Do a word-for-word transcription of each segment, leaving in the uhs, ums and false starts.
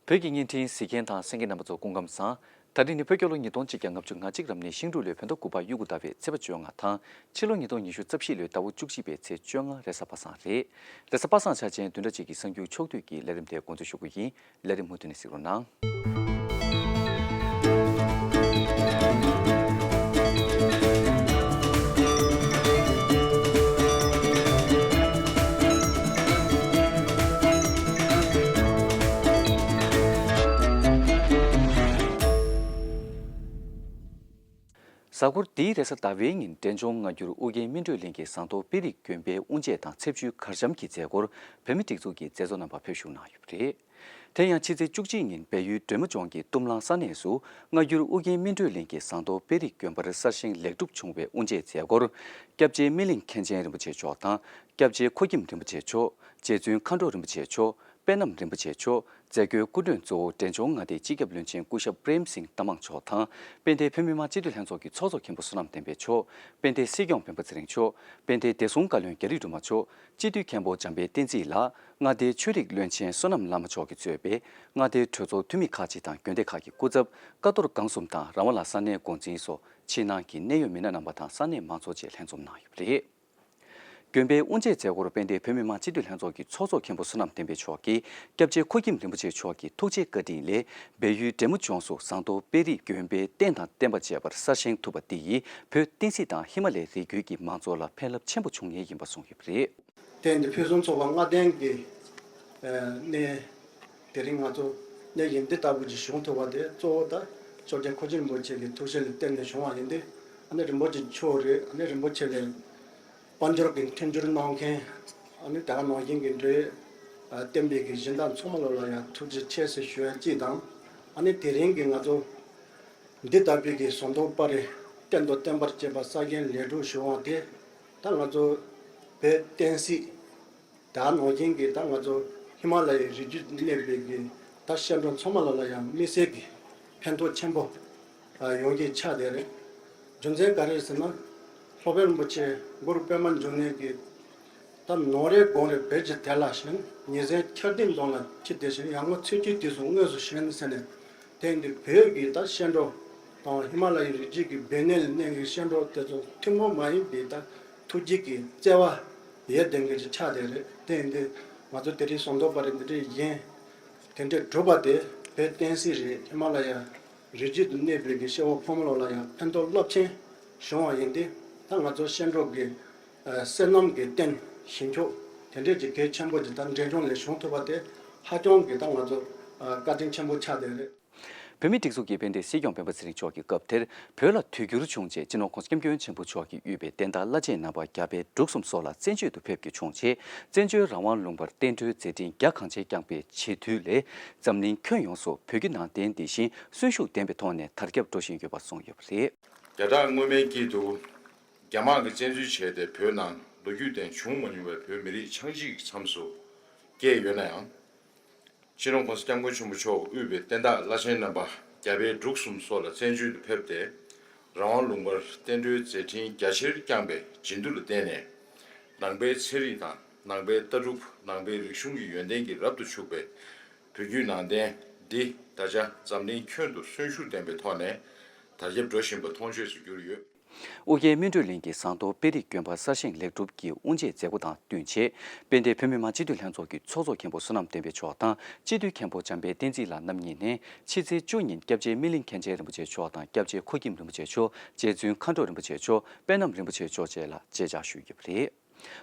བོད་ཀྱི་བརྙན་འཕྲིན་གཟིགས་མཁན་དང་གསན་མཁན་རྣམ་པ་ཚོ་སྐུ་ཁམས་བཟང་། ད་རིང་ནི་བོད་རྒྱལ་ལོ་ཉིས་སྟོང་ཆིག་བརྒྱ་ལྔ་བཅུ་ང་གཅིག་རབ་གནས་ཤིང་འབྲུག་ལོའི་བོད་ཟླ་དགུ་པ་དབྱུག་གུ་ཟླ་བའི་ཚེས་པ་བཅོ་ལྔ་དང་། ཕྱི་ལོ་ཉིས་སྟོང་ཉི་ཤུ་རྩ་བཞི་ལོའི་ཟླ་བ་བཅུ་གཅིག་པའི་ཚེས་བཅོ་ལྔ་རེས་གཟའ་པ་སངས་རེད། རེས་གཟའ་པ་སངས་འཆར་ཅན་བདུན་ཕྲག་གཅིག་གི་གསར་འགྱུར་ཕྱོགས་བསྡུས་ཀྱི་ལས་རིམ་དེ་འགོ་འཛུགས་ཞུ་གི་ཡིན། ལས་རིམ་མུ་མཐུད་ནས་གཟིགས་རོགས་གནང་། གཟའ་འཁོར་འདིའི་རེས་གཟའ་ཟླ་བའི་ཉིན་འབྲས་ལྗོངས་སྔ་འགྱུར་ཨུ་རྒྱན་སྨིན་གྲོལ་གླིང་གི་ཟངས་མདོག་དཔལ་རི་དགོན་པའི་དབུ་འབྱེད་དང་ཚེས་བཅུའི་གར་འཆམ་གྱི་མཛད་སྒོར་བོད་མིའི་སྒྲིག་འཛུགས་ཀྱི་མཛད་གཙོ་རྣམ་པ་ཕེབས་ཞུགས་གནང་ཡོད་པ་རེད། དེ་ཡང་ཕྱི་ཚེས་བཅུ་གཅིག་ཉིན་བལ་ཡུལ་འབྲས་མོ་ལྗོངས་ཀྱི་གཏུམ་ལང་ས་གནས་སུ་སྔ་འགྱུར་ཨུ་རྒྱན་སྨིན་གྲོལ་གླིང་གི་ཟངས་མདོག་དཔལ་རི་དགོན་པར་གསར་བཞེངས་ལེགས་གྲུབ་བྱུང་བའི་དབུ་འབྱེད་མཛད་སྒོར། སྐྱབས་རྗེ་སྨིན་གླིང་མཁན་ཆེན་རིན་པོ་ཆེ་མཆོག་དང་། སྐྱབས་རྗེ་ཁོ་ཁྱིམ་རིན་པོ་ཆེ་མཆོག་རྗེ་བཙུན་མཁའ་འགྲོ་རིན་པོ་ཆེ་མཆོག་པད་སྣམ་རིན་པོ་ཆེ་མཆོག་མཛད་སྒོའི་སྐུ་མགྲོན་གཙོ་བོ་འབྲས་ལྗོངས་མངའ་སྡེའི་སྤྱི་ཁྱབ་བློན་ཆེན་སྐུ་ཞབས་པྲེམ་སིང་རྟ་མང་མཆོག་དང་། དཔལ་ལྡན་བོད་མི་མང་སྤྱི་འཐུས་ལྷན་ཚོགས་ཀྱི་ཚོགས་གཙོ་མཁན་པོ་བསོད་ནམས་བསྟན་འཕེལ་མཆོག་དཔལ་ལྡན་སྲིད་སྐྱོང་སྤེན་པ་ཚེ་རིང་མཆོག་དཔལ་ལྡན་བདེ་སྲུང་བཀའ་བློན་རྒྱ་རི་སྒྲོལ་མ་མཆོག་སྤྱི་འཐུས་མཁན་པོ་འཇམ་དཔལ་བསྟན་འཛིན་ལགས། མངའ་སྡེའི་ཆོས་རིག་བློན་ཆེན་བསོད་ནམས་བླ་མ་མཆོག་གིས་གཙོས་པའི་མངའ་སྡེའི་གྲོས་ཚོགས་འཐུས་མི་ཁག་ཅིག་དང་། དགོན་སྡེ་ཁག་གི་སྐུ་ཚབ། ཀ་རྡོར་སྒང་གསུམ་དང་ར་མ་ལ་ས་གནས་འགོ་འཛིན་སོགས་ཕྱི་ནང་གི་གནད་ཡོད་མི་སྣ་རྣམ་པ་དང་ས་གནས་མང་ཚོགས་བཅས་ལྷན་འཛོམས་གནང་ཡོད་པ་རེད། དགོན་པའི་དབུ་འབྱེད་མཛད་སྒོར་དཔལ་ལྡན་བོད་མི་མང་སྤྱི་འཐུས་ལྷན་ཚོགས་ཀྱི་ཚོགས་གཙོ་མཁན་པོ་བསོད་ནམས་བསྟན་འཕེལ་མཆོག་གིས་སྐྱབས་རྗེ་ཁོ་ཁྱིམ་རིན་པོ་ཆེ་མཆོག་གི་ཐུགས་རྗེ་བཀའ་དྲིན་ལས་བལ་ཡུལ་འབྲས་མོ་ལྗོངས་སུ་ཟངས་མདོག་དཔལ་རི་དགོན་པའི་རྟེན་དང་བརྟེན་པ་བཅས་པར་གསར་བཞེངས་ཐུབ་པ་འདི་ཡིས་བོད་བསྟན་སྲིད་དང་ཧི་མ་ལའི་རི་རྒྱུད་ཀྱི་མང་ཚོགས་ལ་ཕན་རླབས་ཆེན་པོ་བྱུང་ངེས་ཡིན་པ་གསུངས་ཡོད་པ་རེད། དེ་ཡིན་དུས་ཕུན་སུམ་ཚོགས་པ་ལྔ་ལྡན་གྱི་གནས་དེ་རིང་ང་ཚོ་གནས་ཡིན་འདི་ལྟ་བུ་ཅིག་བྱུང་ཐུབ་པ་དེ་གཙོ་བོ་ད་སྐྱབས་རྗེ་ཁོ་ཁྱིམ་རིན་པོ་ཆེ་གི་ཐུགས་བཞེད་ལ་བརྟེན་ནས་བྱུང་བ་ཡིན་ཏེ། ཨ་ནི་རིན་པོ་ཆེ་མཆོག་རེད། ཨ་ནི་རིན་པོ་ཆེ་ལས་དཔལ་འབྱོར་གྱི་མཐུན་འགྱུར་གནང་མཁན། ཨ་ནི་དེ་ག་ནང་བཞིན་གྱི་འབྲེལ་བསྟན་པའི་གི་སྦྱིན་བདག་ཚང་མ་ལོ་ལ་ཡང་ཐུགས་རྗེ་ཆེ་ཟེར་ཞུ་ཡ་གཅིག་དང་། ཨ་ནི་དེ་རིང་གི་ང་ཚོ་འདི་ལྟ་བུའི་གི་ཟངས་མདོག་དཔལ་རི་རྟེན་དང་བརྟེན་པར་བཅས་པ་གསར་བཞེངས་ལེགས་གྲུབ་བྱུང་བ་དེ་ད་ང་ཚོ་བོད་བསྟན་སྲིད་དེ་ག་ནང་བཞིན་གྱི་ད་ང་ཚོ་ཧི་མ་ལ་ཡའི་རི་རྒྱུད་དུ་གནས་པའི་གི་ད་སྐྱེ་འགྲོ་ཚང་མ་ལ་ལ་ཡང་དམིགས་བསལ་གྱི་ཕན་ཐོགས་ཆེན་པོ་ཡོང་གི་ཆགས་བསྡད་རེད། རྒྱུ་མཚན་ག་རེ་ཟེར་ན། སློབ་དཔོན་རིན་པོ་ཆེ་གུ་རུ་པདྨ་འབྱུང་གནས་ཀྱིས་ད་ནོར་རེ་གོང་རེ་བེད་ཀྱི་དེ་ལ་ཞེན། ཉིན་མཚན་འཆར་ལྡན་འདོམས་ལ་ཁྱི་དེ་བཞིན། ཡར་ངོ་ཚེས་བཅུའི་དུས་སུ་དངོས་སུ་ཞེན་ཟེར་ནས། དེ་ཡིན་དུས་བོད་ཀྱི་ད་སྐྱེ་འགྲོ་དང་ཧི་མ་ལ་ཡའི་རི་རྒྱུད་ཀྱི་སྦས་གནས་ལ་གནས་ཀྱི་སྐྱེ་འགྲོ་དེ་ཚོ་ཐུན་མོང་མ་ཡིན་པའི་ད་ཐུགས་རྗེ་གི་བརྩེ་བ་ཡོད་ལྡན་གྱི་ཆགས་བསྡད་རེད། དེ་ཡིན་དུས་ང་ཚོ་དེ་རིང་ཟངས་མདོག་དཔལ་རི་འདི་འདྲའི་བཞེངས་དེ་འདྲའི་གྲུབ་པ་དེ་བོད་བསྟན་སྲིད་རེད། ཧི་མ་ལ་ཡ་རི་རྒྱུད་དུ་གནས་པའི་གི་སྐྱེ་བོ་ཕོ་མོ་ལོ་ལ་ཡང་ཕན་ཐོགས་རླབས་ཆེན་བྱུང་བ་ཡིན་ཏེ། ད་ང་ཚོ་སྐྱེ་འགྲོ་གི་བསོད་ནམས་ཀྱི་རྟེན་ཞིང་མཆོག་དེ་འདྲས་ཀྱི་གལ་ཆེན་པོ་ཅིག་ད་འབྲས་ལྗོངས་ལ་བྱུང་ཐུབ་པ་དེ་ཧ་ཅང་གི་ད་ང་ཚོ་བཀའ་དྲིན་ཆེན་པོ་ཆགས་བསྡད་རེད། བོད་མིའི་སྒྲིག་འཛུགས་ཀྱི་དཔལ་ལྡན་སྲིད་སྐྱོང་སྤེན་པ་ཚེ་རིང་མཆོག་གིས་སྐབས་དེར་བོད་ལ་དུས་འགྱུར་བྱུང་རྗེས་སྤྱི་ནོར་༸གོང་ས་༸སྐྱབས་མགོན་ཆེན་པོ་མཆོག་གིས་དབུས་པའི་བསྟན་བདག་བླ་ཆེན་རྣམ་པ་རྒྱ་བལ་འབྲུག་གསུམ་སོགས་ལ་བཙན་བྱོལ་དུ་ཕེབས་རྒྱུ་བྱུང་རྗེས། བཙན་བྱོལ་རང་དབང་ལུང་པར་བསྟན་འགྲོའི་མཛད་འཕྲིན་རྒྱ་གང་ཆེ་བསྐྱངས་པའི་བྱེད་དུས་ལས། འཛམ་གླིང་ཁྱོན་ཡོངས་སུ་བོད་བརྒྱུད་ནང་བསྟན་འདི་བཞིན་གསོན་ཤུགས་ལྡན་པའི་ཐོག་ནས་དར་ཁྱབ་འགྲོ་བཞིན་ཡོད་པ་གསུངས་ཡོད་པ་རེད། བརྒྱ་ཕྲག་སྔོན་མའི་དཀྱིལ་དུ། རྒྱ་དམག་གིས་བཙན་འཛུལ་བྱས་ཏེ་བོད་ནང་ལོ་རྒྱུས་སྟེང་བྱུང་མ་མྱོང་བའི་བོད་མི་རིགས་ཆགས་འཇིག་གི་མཚམས་སུ་བསྐྱལ་ཡོད་ན་ཡང་། སྤྱི་ནོར་༸གོང་ས་༸སྐྱབས་མགོན་ཆེན་པོ་མཆོག་དབུས་པའི་བསྟན་བདག་བླ་ཆེན་རྣམ་པ་རྒྱ་བལ་འབྲུག་གསུམ་སོགས་ལ་བཙན་བྱོལ་དུ་ཕེབས་ཏེ། རང་དབང་ལུང་པར་བསྟན་འགྲོའི་མཛད་འཕྲིན་རྒྱ་ཆེར་བསྐྱངས་པའི་བྱིན་མཐུ་ལ་བརྟེན་ནས། ནང་པའི་ཚན་རིག་དང་ནང་པའི་ལྟ་གྲུབ། ནང་པའི་རིག་གཞུང་གི་ཡོན་ཏན་གྱིས་རབ་ཏུ་ཕྱུག་པའི་བོད་བརྒྱུད་ནང་བསྟན་འདི་ད་ཆ་འཛམ་གླིང་ཁྱོན་དུ་གསོན་ཤུགས་ལྡན་པའི་ཐོག་ནས་དར་ཁྱབ་འགྲོ་བཞིན་པ་མཐོང་ཆོས་སུ་གྱུར་ཡོད། ཨོ་རྒྱན་སྨིན་གྲོལ་གླིང་གི་ཟངས་མདོག་དཔལ་རི་དགོན་པ་གསར་བཞེངས་ལེགས་གྲུབ་ཀྱི་དབུ་འབྱེད་མཛད་སྒོ་དང་བསྟུན་ཆེད། དཔལ་ལྡན་བོད་མི་མང་སྤྱི་འཐུས་ལྷན་ཚོགས་ཀྱི་ཚོགས་གཙོ་མཁན་པོ་བསོད་ནམས་བསྟན་འཕེལ་མཆོག་དང་། སྤྱི་འཐུས་མཁན་པོ་འཇམ་དཔལ་བསྟན་འཛིན་ལགས་རྣམ་གཉིས་ནས་ཕྱི་ཚེས་བཅུ་ཉིན་སྐྱབས་རྗེ་སྨིན་གླིང་མཁན་ཆེན་རིན་པོ་ཆེ་མཆོག་དང་། སྐྱབས་རྗེ་ཁོ་ཁྱིམ་རིན་པོ་ཆེ་མཆོག་རྗེ་བཙུན་མཁའ་འགྲོ་རིན་པོ་ཆེ་མཆོག་པད་སྣམ་རིན་པོ་ཆེ་མཆོག་བཅས་ལ་མཇལ་བཅར་ཞུས་ཡོད་པ་རེད།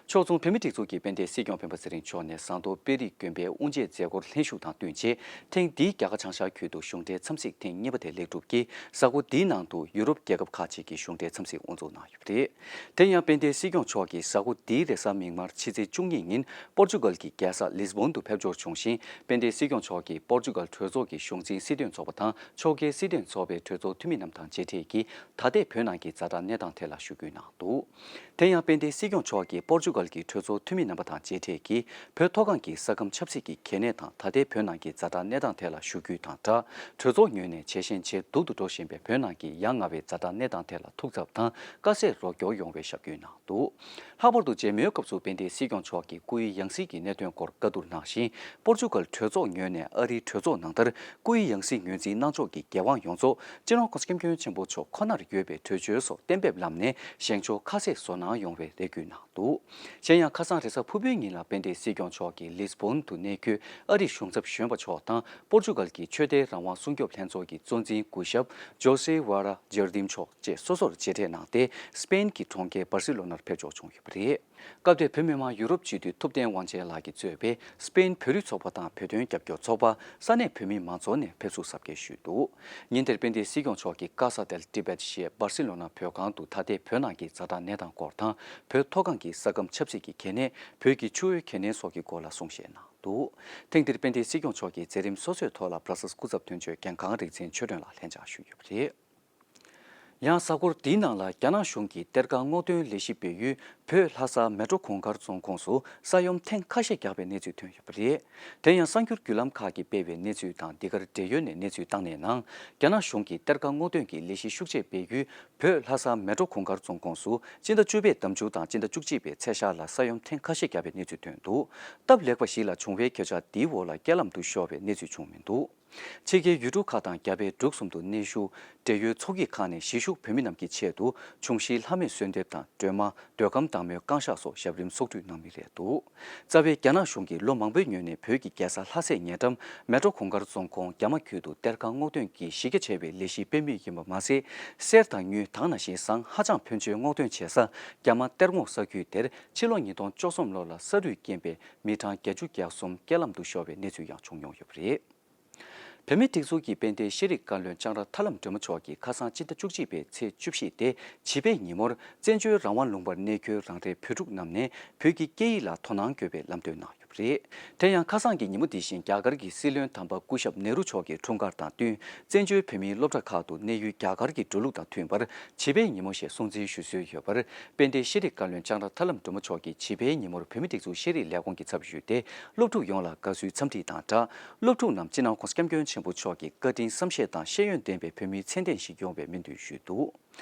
ཕྱོགས་མཚུངས་བོད་མིའི་སྒྲིག་འཛུགས་ཀྱི་དཔལ་ལྡན་སྲིད་སྐྱོང་སྤེན་པ་ཚེ་རིང་མཆོག་ནས་ཟངས་མདོག་དཔལ་རི་དགོན་པའི་དབུ་འབྱེད་མཛད་སྒོར་ལྷན་ཞུགས་དང་བསྟུན་ཆེད། ཐེངས་འདིའི་རྒྱ་གར་བྱང་ཤར་ཁུལ་དུ་གཞུང་འབྲེལ་འཚམས་གཟིགས་ཐེངས་གཉིས་པ་དེ་ལེགས་གྲུབ་ཀྱིས། གཟའ་འཁོར་འདིའི་ནང་དུ་ཡུ་རོབ་རྒྱལ་ཁབ་ཁག་ཅིག་གི་གཞུང་འབྲེལ་འཚམས་གཟིགས་དབུ་འཛུགས་གནང་ཡོད་པ་རེད། དེ་ཡང་དཔལ་ལྡན་སྲིད་སྐྱོང་མཆོག་གིས་གཟའ་འཁོར་འདིའི་རེས་གཟའ་མིག་དམར་ཕྱི་ཚེས་བཅུ་གཉིས་ཉིན་པོར་ཅུ་གལ་གྱི་རྒྱལ་ས་ལིས་བོན་དུ་ཕེབས་འབྱོར་བྱུང་ཞིང་། དཔལ་ལྡན་སྲིད་སྐྱོང་མཆོག་གིས་པོར་ཅུ་གལ་གྲོས་ཚོགས་ཀྱི་གཞུང་འཛིན་སྲིད་དོན་ཚོགས་པ་དང་ཕྱོགས་འགལ་སྲིད་དོན་ཚོགས་པའི་གྲོས་ཚོགས་འཐུས་མི་རྣམས་དང་མཇལ་འཕྲད་ཀྱིས། ད་ལྟའི་བོད་ནང་གི་ཛ་དྲག་གནས་སྟངས་ཐད་ལ་ཞུ་སྐུལ་གནང་འདུག་དེ་ཡང་དཔལ་ལྡན་སྲིད་སྐྱོང་མཆོག་གིས་ པོར་ཅུ་གལ་གྱི་གྲོས་ཚོགས་འཐུས་མི་རྣམ་པ་དང་མཇལ་འཕྲད་ཀྱིས། བོད་མཐོ་སྒང་གི་ས་ཁམས་ཆབ་སྲིད་ཀྱི་གལ་གནད་དང་། ད་ལྟའི་བོད་ནང་གི་ཛ་དྲག་གནས་སྟངས་ཐད་ལ་ཞུ་རྒྱུ་དང་སྦྲགས། གྲོས་ཚོགས་ངོས་ནས་ཇེ་ཞན་ཇེ་སྡུག་ཏུ་འགྲོ་བཞིན་པའི་བོད་ནང་གི་ཡ་ང་བའི་ཛ་དྲག་གནས་སྟངས་ཐད་ལ་ཐུགས་འཚབ་དང་དཀའ་སེལ་རོགས་སྐྱོར་ཡོང་བའི་ཞབས་སྐུལ་གནང་འདུག། ལྷག་པར་དུ་མཇལ་མོལ་སྐབས་སུ་དཔལ་ལྡན་སྲིད་སྐྱོང་མཆོག་གིས་སྐུའི་ཡང་སྲིད་ཀྱི་གནད་དོན་སྐོར་བཀའ་བསྡུར་གནང་ཞིང་། པོར་ཅུ་གལ་གྲོས་ཚོགས་ངོས་ནས་ཨ་རིའི་གྲོས་ཚོགས་ནང་ལྟར་སྐུའི་ཡང་སྲིད་ངོས་འཛིན་གནང་ཕྱོགས་ཀྱི་འགན་དབང་ཡོངས་རྫོགས་སྤྱི་ནོར་༸གོང་ས་༸སྐྱབས་མགོན་ཆེན་པོ་མཆོག་ཁོ་ནར་ཡོད་པའི་གྲོས་ཆོད་སོགས་གཏན་འབེབས་ལམ་ནས་བཞེངས་ཕྱོགས་ཁ་གསལ་བཟོ་གནང་ཡོང་བའི་རེ་སྐུལ་གནང་འདུག། གཞན་ཡང་ཁ་སང་རེས་གཟའ་ཕུར་བུའི་ཉིན་ལ་དཔལ་ལྡན་སྲིད་སྐྱོང་མཆོག་གིས་ལིས་བོན་དུ་གནས་འཁོད་ཨ་རིའི་གཞུང་ཚབ་གཞོན་པ་མཆོག་དང་པོར་ཅུ་གལ་གྱི་ཆོས་དད་རང་དབང་སྲུང་སྐྱོབ་ལྷན་ཚོགས་ཀྱི་གཙོ་འཛིན་སྐུ་ཞབས་ཇོ་སེ་ཝ་ར་ཇར་དིམ་མཆོག་བཅས་སོ་སོར་མཇལ་འཕྲད་གནང་སྟེ། སྤེན་གྱི་གྲོང་ཁྱེར་སྦར་སི་ལོ་ནར་ཕེབས་འབྱོར་བྱུང་ཡོད་པ་རེད། སྐབས་དེར་བོད་མི་མང་ཡུ་རོབ་སྤྱི་འཐུས་ཐུབ་བསྟན་དབང་ཆེན་ལགས་ཀྱིས་གཙོས་པའི་སྤེན་བོད་རིགས་ཚོགས་པ་དང་བོད་དོན་རྒྱབ་སྐྱོར་ཚོགས་པ། ས་གནས་བོད་མི་མང་ཚོགས་ནས་ཕེབས་བསུ་གཟབ་རྒྱས་ཞུས་འདུག། ཉིན་དེར་དཔལ་ལྡན་སྲིད་སྐྱོང་མཆོག་གིས་ཀ་ས་དེལ་ཏི་བེད་ཞེས་སྦར་སི་ལོ་ན་བོད་ཁང་དུ་ད་ལྟའི་བོད་ནང་གི་ཛ་དྲག་གནས་སྟངས་སྐོར་དང་། བོད་མཐོ་སྒང་གི་ས་ཁམས་ཆབ་སྲིད་ཀྱི་གལ་གནད། བོད་ཀྱི་ཆུ་བོའི་གལ་གནད་སོགས་ཀྱི་སྐོར་ལ་གསུང་བཤད་གནང་འདུག། ཐེངས་འདིར་དཔལ་ལྡན་སྲིད་སྐྱོང་མཆོག་གིས་མཛད་རིམ་སོ་སོའི་ཐོག་ལ་བྷ་ར་སལ་སྐུ་ཚབ་དོན་གཅོད་རྒན་ཁང་རིག་འཛིན་ཆོས་སྒྲོན་ལགས་ལྷན་བཅར་ཞུས་ཡོད་པ་རེད། ཡང་གཟའ་འཁོར་འདིའི་ནང་ལ་རྒྱ་ནག་གཞུང་གི་གཏེར་ཁ་སྔོག་འདོན་ལས་གཞི་སྤེལ་ཡུལ་བོད་ལྷ་ས་མེ་ཊོ་གུང་དཀར་རྫོང་ཁོངས་སུ་ས་ཡོམ་ཐེངས་ཁ་ཤས་བརྒྱབ་པའི་གནས་ཚུལ་ཐོན་ཡོད་པ་རེད། དེ་ཡང་གསར་འགྱུར་བརྒྱུད་ལམ་ཁག་གིས་སྤེལ་བའི་གནས་ཚུལ་དང་། འདི་གར་འབྲེལ་ཡོད་ནས་གནས་ཚུལ་བཏང་ནས་ནང་། རྒྱ་ནག་གཞུང་གིས་གཏེར་ཁ་སྔོག་འདོན་གྱི་ལས་གཞི་ཤུགས་ཆེ་སྤེལ་ཡུལ་བོད་ལྷ་ས་མེ་ཊོ་གུང་དཀར་རྫོང་ཁོངས་སུ་སྤྱི་ཟླ་བཅུ་པའི་ཟླ་མཇུག་དང་སྤྱི་ཟླ་བཅུ་གཅིག་པའི་ཚེས་ཤར་ལ་ས་ཡོམ་ཐེངས་ཁ་ཤས་བརྒྱབ་པའི་གནས་ཚུལ་ཐོན་འདུག། སྟབས་ལེགས་པ་ཞིག་ལ་བྱུང་བའི་སྐད་ཆ་འདིའི་འོག་ལ་རྐྱེན་ལམ་དུ་ཤོར་བའི་གནས་ཚུལ་བྱུང་མི་འདུག། ཕྱི་རྒྱལ་ཡུལ་གྲུ་ཁག་དང་རྒྱ་བལ་འབྲུག་གསུམ་དུ་གནས་བཞུགས་འབྲེལ་ཡོད་ཚོགས་སྐྱིད་ཁག་ནས་གཞིས་བཞུགས་བོད་མི་རྣམས་ཀྱི་ཆེད་དུ་འབྱུང་བཞིའི་ལྷ་མོའི་གསོལ་འདེབས་དང་སྒྲོལ་མ། འདོད་ཁམས་དྭངས་མོའི་བསྐང་བཤགས་སོགས་ཞབས་རིམ་ཚོགས་སྒྲིག་གནང་མུས་རེད་འདུག། རྩ་བའི་རྒྱ་ནག་གཞུང་གིས་ལོ་མང་པོའི་སྔོན་ནས་བོད་ཀྱི་རྒྱལ་ས་ལྷ་སའི་ཉེ་འགྲམ་མེ་ཊོ་གུང་དཀར་རྫོང་ཁོངས་རྒྱ་མ་ཁུལ་དུ་གཏེར་ཁ་སྔོག་འདོན་གྱི་གཞི་རྒྱ་ཆེ་བའི་ལས་གཞི་སྤེལ་མུས་ཡིན་པ་མ་ཟད། གསེར་དང་དངུལ་དེ་ནང་བཞིན་ཟངས་ཧ་ཅང་ཕོན་ཆེའི་སྔོག་འདོན་བྱེད་ས་རྒྱ་མ་གཏེར་སྔོག་ས་ཁུལ་དེར་ཕྱི་ལོ་ཉིས་སྟོང་བཅུ་གསུམ་ལོ་ལ་ས་རུད་རྐྱེན་པས་མི་གྲངས་བརྒྱད་ཅུ་གྱ་གསུམ་རྐྱེན་ལམ་དུ་ཤོར་བའི་གནས་ཚུལ་ཡང་བྱུང་མྱོང་ཡོད་པ་རེད། བོད་མིའི་སྒྲིག་འཛུགས་ཀྱི་དཔལ་ལྡན་ཤེས་རིག་བཀའ་བློན་ལྕང་ར་ཐར་ལམ་སྒྲོལ་མ་མཆོག་གིས་ཁ་སང་སྤྱི་ཟླ་བཅུ་གཅིག་པའི་ཚེས་བཅུ་བཞི་སྟེ་བྱིས་པའི་ཉིན་མོར་བཙན་བྱོལ་རང་དབང་ལུང་པར་གནས་འཁོད་རང་རེའི་བོད་ཕྲུག་རྣམས་ནས་བོད་ཀྱི་སྐད་ཡིག་ལ་དོ་སྣང་དགོས་པའི་ལམ་སྟོན་གནང་ཡོད་པ་རེད། དེ་ཡང་ཁ་སང་གི་ཉིན་མོ་འདི་བཞིན་རྒྱ་གར་གྱི་སྲིད་བློན་དམ་པ་སྐུ་ཞབས་ནེ་རུ་མཆོག་གི་འཁྲུངས་སྐར་དང་བསྟུན། བཙན་བྱོལ་བོད་མིའི་སློབ་གྲྭ་ཁག་ཏུ་གནས་ཡུལ་རྒྱ་གར་གྱི་འགྲོ་ལུགས་དང་མཐུན་པར་བྱིས་པའི་ཉིན་མོ་ཞེས་སྲུང་བརྩི་ཞུ་སྲོལ་ཡོད་པར། དཔལ་ལྡན་ཤེས་རིག་བཀའ་བློན་ལྕང་ར་ཐར་ལམ་སྒྲོལ་མ་མཆོག་གིས་བྱིས་པའི་ཉིན་མོར་བོད་མིའི་སྒྲིག་འཛུགས་ཤེས་རིག་ལས་ཁུངས་ཀྱི་ཚབ་ཞུས་ཏེ། སློབ་ཕྲུག་ཡོངས་ལ་དགའ་བསུའི་འཚམས་འདྲི་དང་སྦྲགས། སློབ་ཕྲུག་རྣམས་སྤྱི་ནོར་༸གོང་ས་༸སྐྱབས་མགོན་ཆེན་པོ་མཆོག་གི་བཀའ་དྲིན་བསམ་ཤེས་དང་ཤེས་ཡོན་ལྡན་པའི་བོད་མིའི་མཚན་ལྡན་ཞིག་ཡོང་བའི་སྨོན་འདུན་ཞུས་འདུག།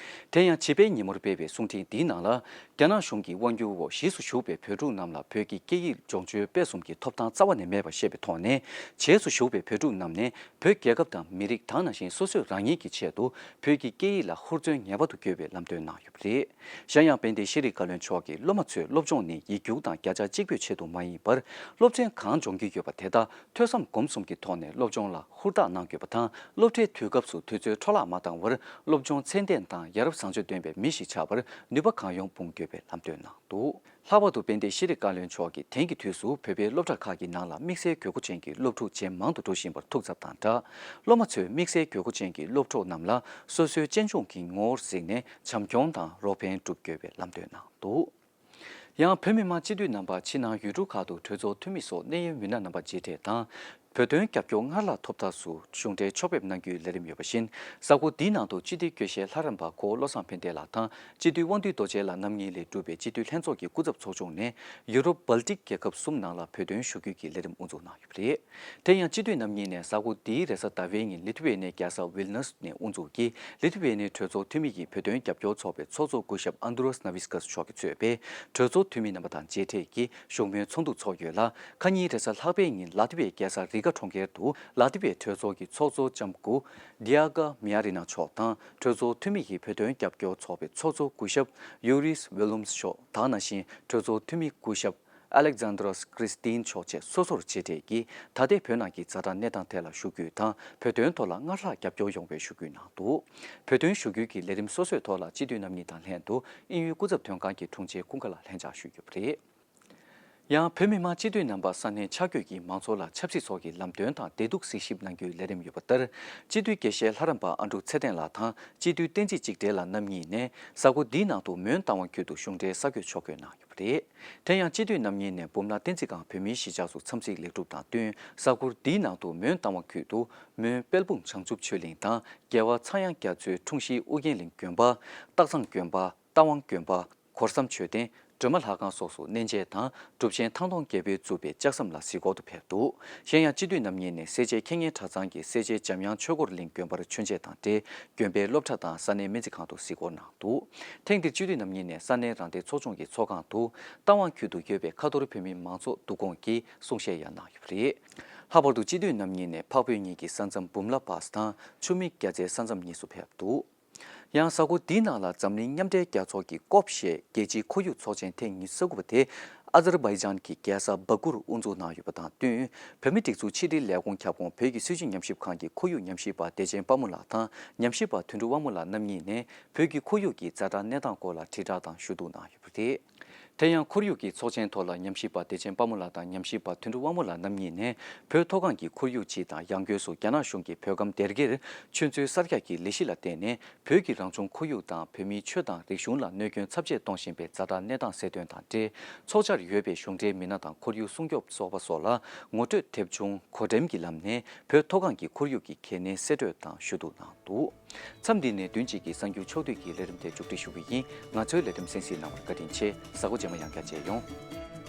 དེ་ཡང་བྱིས་པའི་ཉིན་མོར་སྤེལ་བའི་གསུང་འཕྲིན་འདིའི་ནང་ལ། རྒྱ་ནག་གཞུང་གི་དབང་སྒྱུར་འོག་གཞིས་སུ་བཞུགས་པའི་བོད་ཕྲུག་རྣམས་ལ་བོད་ཀྱི་སྐད་ཡིག་སྦྱོང་སྤྱོད་སྤེལ་གསུམ་གྱི་ཐོབ་ཐང་རྩ་བ་ནས་མེད་པ་ཤེས་པའི་ཐོག་ནས། གཞིས་སུ་བཞུགས་པའི་བོད་ཕྲུག་རྣམས་ནས་བོད་རྒྱལ་ཁབ་དང་མི་རིགས་དེ་ནང་བཞིན་སོ་སོས་རང་ཉིད་ཀྱི་ཆེད་དུ་བོད་ཀྱི་སྐད་ཡིག་ལ་ཧུར་བརྩོན་ངེས་པར་དུ་དགོས་པའི་ལམ་སྟོན་གནང་ཡོད་པ་རེད། གཞན་ཡང་དཔལ་ལྡན་ཤེས་རིག་བཀའ་བློན་མཆོག་གིས་སློབ་མ་ཚོས་སློབ་སྦྱོང་ནི་ཡིག་རྒྱུགས་དང་བརྒྱ་ཆ་གཅིག་པོའི་ཆེད་དུ་མ་ཡིན་པར། སློབ་ཚན་གང་སྦྱོང་གི་ཡོད་པ་དེ་དག་ཐོས་བསམ་སྒོམ་གསུམ་གྱི་ཐོག་ནས་སློབ་སྦྱོང་ལ་ཧུར་ཐག་གནང་དགོས་པ་དང་། སློབ་ཁྲིད་དུས་སྐབས་སུ་དུས་ཚོད་འཕྲོ་བརླག་མ་བཏང་བར་སློབ་སྦྱོང་ཚད་ལྡན་དང་ཡ་རབས་བཟང་སྤྱོད་ལྡན་པའི་མི་ཞིག་ཆགས་པར་ནུས་པ་གང་ཡོང་སྤུངས་དགོས་པའི་ལམ་སྟོན་གནང་འདུག། ལྷག་པར་དུ་དཔལ་ལྡན་ཤེས་རིག་བཀའ་བློན་མཆོག་གིས་དེང་གི་དུས་སུ་བོད་པའི་སློབ་གྲྭ་ཁག་གི་ནང་ལ་དམིགས་བསལ་དགོས་མཁོ་ཅན་གྱི་སློབ་ཕྲུག་ཇེ་མང་དུ་འགྲོ་བཞིན་པར་ཐུགས་འཚབ་དང་སྦྲགས། སློབ་མ་ཚོས་དམིགས་བསལ་དགོས་མཁོ་ཅན་གྱི་སློབ་ཕྲུག་རྣམས་ལ་སོ་སོའི་གཅེན་གཅུང་གི་ངོ་བོར་གཟིགས་ནས་བྱམས་སྐྱོང་དང་རོགས་ཕན་སྒྲུབ་དགོས་པའི་ལམ་སྟོན་གནང་འདུག། ཡང་བོད་མི་མང་སྤྱི་འཐུས་རྣམ་པ་ཕྱི་ནང་ཡུལ་གྲུ་ཁག་ཏུ་གྲོས་ཚོགས་འཐུས་མི་སོགས་གནད་ཡོད་མི་སྣ་རྣམ་པ་མཇལ་འཕྲད་དང་། བོད་དོན་རྒྱབ་སྐྱོར་སྔར་ལྷག་ཐོབ་ཐབས་སུ་གཞུང་འབྲེལ་ཕྱོགས་ཕེབས་གནང་རྒྱུའི་ལས་རིམ་ཡོད་པ་བཞིན། གཟའ་འཁོར་འདིའི་ནང་དུ་སྤྱི་འཐུས་དགེ་བཤེས་ལྷ་རམས་པ་གོ་བོ་བློ་བཟང་ཕན་བདེ་ལགས་དང་། སྤྱི་འཐུས་དབང་འདུས་རྡོ་རྗེ་ལགས་རྣམ་གཉིས་ལས་གྲུབ་པའི་སྤྱི་འཐུས་ལྷན་ཚོགས་ཀྱི་སྐུ་ཚབ་ཚོགས་ཆུང་ནས་ཡུ་རོབ་བལ་ཏིག་རྒྱལ་ཁབ་གསུམ་ནང་ལ་བོད་དོན་ཞུ་རྒྱུའི་ལས་རིམ་དབུ་འཛུགས་གནང་ཡོད་པ་རེད། དེ་ཡང་སྤྱི་འཐུས་རྣམ་གཉིས་ནས་གཟའ་འཁོར་འདིའི་རེས་གཟའ་ཟླ་བའི་ཉིན་ལི་ཐུ་ཝེ་ནི་རྒྱལ་ས་ཝིལ་ནུས་ནས་དབུ་འཛུགས་ཀྱིས། ལི་ཐུ་ཝེ་ནི་གྲོས་ཚོགས་འཐུས་མི་ཡིས་བོད་དོན་རྒྱབ་སྐྱོར་ཚོགས་པའི་ཚོགས་གཙོ་སྐུ་ཞབས་ཨན་དྲུ་རོས་ནཱ་བི་སྐས་མཆོག་གིས་གཙོས་པའི་གྲོས་ཚོགས་འཐུས་མི་རྣམ་པ་དང་མཇལ་འཕྲད་ཀྱིས་བཞུགས་མོལ་ཚོགས་འདུ་ཚོགས་ཡོད་ལ། ཁ་ཉིན་རེས་གཟའ་ལྷག་པའི་ཉིན་ལ་ཏི་ཝའི་རྒྱལ་ས་རི་ག་གྲོང་ཁྱེར་དུ་ལ་ཏི་ཝའི་གྲོས་ཚོགས་ཀྱི་ཚོགས་གཙོ་ལྕམ་སྐུ་ཌི་ཡ་ག་མི་ཡ་རི་ན་མཆོག་དང་། གྲོས་ཚོགས་འཐུས་མི་ཡིས་བོད་དོན་རྒྱབ་སྐྱོར་ཚོགས་པའི་ཚོགས་གཙོ་སྐུ་ཞབས་ཡུ་རིས་ཝི་ལུམ་སི་མཆོག་དང་། ནང་བཞིན་གྲོས་ཚོགས་འཐུས་མི་སྐུ་ཞབས་ཨ་ལེག་ཛན་དྲོས་ཁྲི་སྟིན་མཆོག་བཅས་སོ་སོར་མཇལ་འཕྲད་ཀྱིས། ད་ལྟའི་བོད་ནང་གི་ཛ་དྲག་གནས་སྟངས་ཐད་ལ་ཞུ་སྐུལ་དང་། བོད་དོན་ཐོག་ལ་སྔར་ལྷག་རྒྱབ་སྐྱོར་ཡོང་བའི་ཞུ་སྐུལ་གནང་འདུག། བོད་དོན་ཞུ་སྐུལ་གྱི་ལས་རིམ་སོ་སོའི་ཐོག་ལ་སྤྱི་འཐུས་རྣམ་གཉིས་དང་ལྷན་དུ་དབྱིན་ཡུལ་སྐུ་ཚབ་དོན་ཁང་གི་དྲུང་ཆེ་ཀུན་དགའ་ལགས་ལྷན་བཅར་ཞུས་ཡོད་པ་རེད། ཡང་བོད་མི་མང་སྤྱི་འཐུས་རྣམ་པ་ས་གནས་ཆ་བགོས་ཀྱིས་མང་ཚོགས་ལ་ཆབ་སྲིད་སོགས་ཀྱི་ལམ་སྟོན་དང་བདེ་སྡུག་གཟིགས་ཞིབ་གནང་རྒྱུའི་ལས་རིམ་ཡོད་པ་ལྟར། སྤྱི་འཐུས་དགེ་བཤེས་ལྷ་རམས་པ་ཨ་འབྲུག་ཚེ་བརྟན་ལགས་དང་སྤྱི་འཐུས་བསྟན་འཛིན་གཅིག་སྒྲིལ་ལགས་རྣམ་གཉིས་ནས་གཟའ་འཁོར་འདིའི་ནང་དུ་མོན་རྟ་དབང་ཁུལ་དུ་གཞུང་འབྲེལ་གསར་འགོད་ཕྱོགས་བསྐྱོད་གནང་ཡོད་པ་རེད། དེ་ཡང་སྤྱི་འཐུས་རྣམ་གཉིས་ནས་འབུམ་ནག་བསྟན་འཛིན་སྒང་བོད་མིའི་གཞིས་ཆགས་སུ་འཚམས་གཟིགས་ལེགས་གྲུབ་དང་བསྟུན། གཟའ་འཁོར་འདིའི་ནང་དུ་མོན་རྟ་དབང་ཁུལ་དུ་མོན་དཔལ་སྤུངས་བྱང་ཆུབ་ཆོས་གླིང་དང་། རྒྱལ་བ་ཚངས་དབྱངས་རྒྱ་མཚོའི་འཁྲུངས་གཞིའི་ཨུ་རྒྱན་གླིང་དགོན་པ། སྟག་ཚང་དགོན་པ། རྟ་དབང་དགོན་པ། གོར་ཟམ་མཆོད་རྟེན། སྒྲོལ་མ་ལྷ་ཁང་སོགས་སུ་གནས་མཇལ་དང་། གྲུབ་ཆེན་ཐང་སྟོང་རྒྱལ་པོས་བཙུགས་པའི་ལྕགས་ཟམ་ལ་གཟིགས་སྐོར་དུ་ཕེབས་འདུག། གཞན་ཡང་སྤྱི་འཐུས་རྣམ་གཉིས་ནས་སེར་བྱེས་མཁས་སྙན་གྲྭ་ཚང་གི་སེར་བྱེས་འཇམ་དབྱངས་ཆོས་འཁོར་གླིང་དགོན་པར་མཆོད་མཇལ་དང་འབྲེལ་དགོན་པའི་སློབ་གྲྭ་དང་ས་གནས་སྨན་རྩིས་ཁང་དུ་གཟིགས་སྐོར་གནང་འདུག། ཐེངས་འདིར་སྤྱི་འཐུས་རྣམ་གཉིས་ནས་ས་གནས་རང་བདེན་ཚོགས་ཆུང་གི་ཚོགས་ཁང་དུ་རྟ་དབང་ཁུལ་དུ་ཡོད་པའི་ཁ་ཐོར་བོད་མིའི་མང་ཚོགས་འདུ་ཁང་གི་གསུང་བཤད་ཡང་གནང་ཡོད་པ་རེད། ལྷག་པར་དུ་སྤྱི་འཐུས་རྣམ་གཉིས་ནས་འཕགས་བོད་གཉིས་ཀྱི་ས་མཚམས་འབུམ་ལ་བཱས་དང་ཆུ་མིག་རྒྱ་ཚའི་ས་མཚམས་གཉིས་སུ་ཕེབས་འདུག། ཡང་གཟའ་འཁོར་འདིའི་ནང་ལ་འཛམ་གླིང་མཉམ་འབྲེལ་རྒྱལ་ཚོགས་ཀྱི་ཀོབ་ཞེས་རྒྱལ་སྤྱིའི་ཁོར་ཡུག་ཚོགས་ཆེན་ཐེངས་ཉི་ཤུ་རྩ་དགུ་པ་དེ་ཨ་ཛར་བྷའི་ཇན་གྱི་རྒྱལ་ས་སྦ་ཀུར་དབུ་འཛུགས་གནང་ཡོད་པ་དང་བསྟུན། བོད་མིའི་སྒྲིག་འཛུགས་ཕྱི་དྲིལ་ལས་ཁུངས་ཁྱབ་ཁོངས་བོད་ཀྱི་སྲིད་བྱུས་ཉམས་ཞིབ་ཁང་གི་ཁོར་ཡུག་ཉམས་ཞིབ་པ་བདེ་ཆེན་དཔལ་མོ་ལགས་དང་ཉམས་ཞིབ་པ་དོན་གྲུབ་དབང་མོ་ལགས་རྣམ་གཉིས་ནས་བོད་ཀྱི་ཁོར་ཡུག་གི་ཛ་དྲག་གནས་སྟངས་སྐོར་ལ་དྲིལ་བསྒྲགས་དང་ཞུ་གཏུག་གནང་ཡོད་པ་རེད། དེ་ཡང་ཁོར་ཡུག་གི་ཚོགས་ཆེན་ཐོག་ལ་ཉམས་ཞིབ་པ་བདེ་ཆེན་དཔལ་མོ་ལགས་དང་ཉམས་ཞིབ་པ་དོན་གྲུབ་དབང་མོ་ལགས་རྣམ་གཉིས་ནས་བོད་མཐོ་སྒང་གི་ཁོར་ཡུག་སྤྱི་དང་ཡང་སྒོས་སུ་རྒྱ་ནག་གཞུང་གིས་བོད་ཁམས་སྡེ་དགེར་ཆུ་མཛོད་གསར་རྒྱག་གི་ལས་གཞི་ལ་བརྟེན་ནས་བོད་ཀྱི་རང་བྱུང་ཁོར་ཡུག་དང་བོད་མིའི་ཆོས་དང་རིག་གཞུང་ལ་གནོད་སྐྱོན་ཚབས་ཆེ་གཏོང་བཞིན་པའི་ཛ་དྲག་གནས་སྟངས་གསལ་སྟོན་དང་འབྲེལ། ཚོགས་བཅར་ཡོད་པའི་གཞུང་འབྲེལ་མི་སྣ་དང་ཁོར་ཡུག་སྲུང་སྐྱོབ་ཚོགས་པ་སོགས་ལ་ངོ་སྤྲོད་དེབ་ཆུང་གོ་འགྲེམས་ཀྱི་ལམ་ནས་བོད་མཐོ་སྒང་གི་ཁོར་ཡུག་གི་གལ་གནད་གསལ་སྤྲོད་དང་ཞུ་གཏུག་གནང་འདུག། མཚམས་འདི་ནས་བདུན་གཅིག་གི་གསར་འགྱུར་ཕྱོགས་བསྡུས་ཀྱི་ལས་རིམ་དེ་མཇུག་སྒྲིལ་ཞུ་གི་ཡིན། ང་ཚོའི་ལས་རིམ་གསན་གཟིགས་གནང་བར་བཀའ་དྲིན་ཆེ། གཟའ་འཁོར་རྗེས་མ་ཡང་བསྐྱར་མཇལ་ཡོང་།